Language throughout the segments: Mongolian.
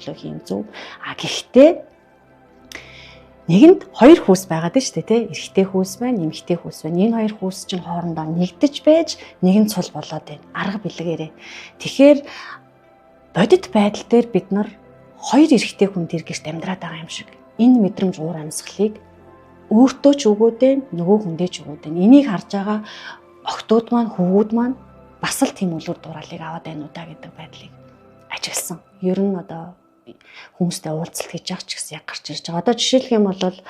төлөө хийм зөв. А гэхдээ нэгэнд хоёр хүүс байгаад нь шүү дээ, тий. Эрэгтэй хүүс байна, эмэгтэй хүүс байна. Энэ хоёр хүүс чинь хоорондоо нэгдэж байж нэгэн цул болоод байна. Арга бэлгээрээ. Тэгэхээр бодит байдал дээр бид нар хоёр эрэгтэй хүн тэр гэрт амьдраад байгаа юм шиг. Энэ мэдрэмж уур амьсгалыг өөртөө ч өгөөд байна, нөгөө хүндээ ч өгөөд байна. Энийг харж байгаа охтууд маань, хөвгүүд маань бас л тийм үлгэр дуурайлыг аваад байна уу да гэдэг байдлыг ажигласан. Ер нь одоо хүмүүстэй уулзалт хийж байгаа ч гэсэн яг гарч ирж байгаа. Одоо жишээлх юм бол 18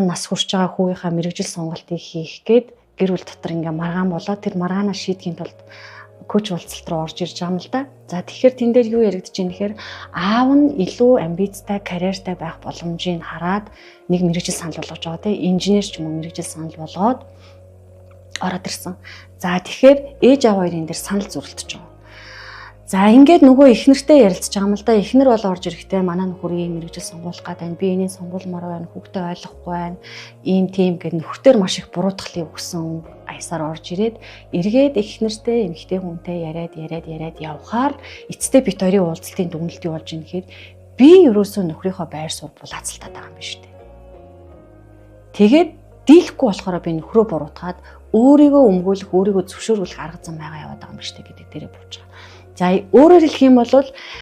нас хүрч байгаа хүүгийнхаа мэргэжил сонголтыг хийх гээд гэр бүл дотор ингээ маргаан болоод тэр маргаанаа шийдэхийн тулд coach уулзалт руу орж ирж байгаа юм л да. За, тэгэхээр тэн дээр юу яригдж байна гэхээр аав нь илүү амбицтай, карьертай байх боломжийг хараад нэг мэргэжил санал болгож байгаа, тийм, инженер ч юм уу мэргэжил санал болгоод ороод ирсэн. За, тэгэхээр ээж аав хоёрын дээр санал зөрөлдөж байгаа. За, ингээд нөгөө эхнэртэй ярилцж байгаа юм л да. Эхнэр бол орж ирэхдээ манай нөхөр ийм мэргэжил сонгуулах гээд байна. Би энийг сонгуулмаар байна. Хүүхдээ ойлгохгүй байна. Ийм тийм гэд нөхөртөө маш их буруутгалыг өгсөн аясаар орж ирээд, эргээд эхнэртэй, эмэгтэй хүнтэй яриад яриад яриад явхаар эцэстээ бид хоёрын уулзалтын дүгнэлт юу болж ийн гэхээр би ерөөсөө нөхрийнхөө байр суурь булаацалтаад байгаа юм биш үү. Тэгээд дийлэхгүй болохоор би нөхрөө буруутгаад өөрийгөө өмгөөлөх, өөрийгөө зөвшөөрүүлэх арга зам байгаа яваад байгаа юм биш үү гэдэг дээрээ бууж байгаа. За, өөрөөр хэлэх юм бол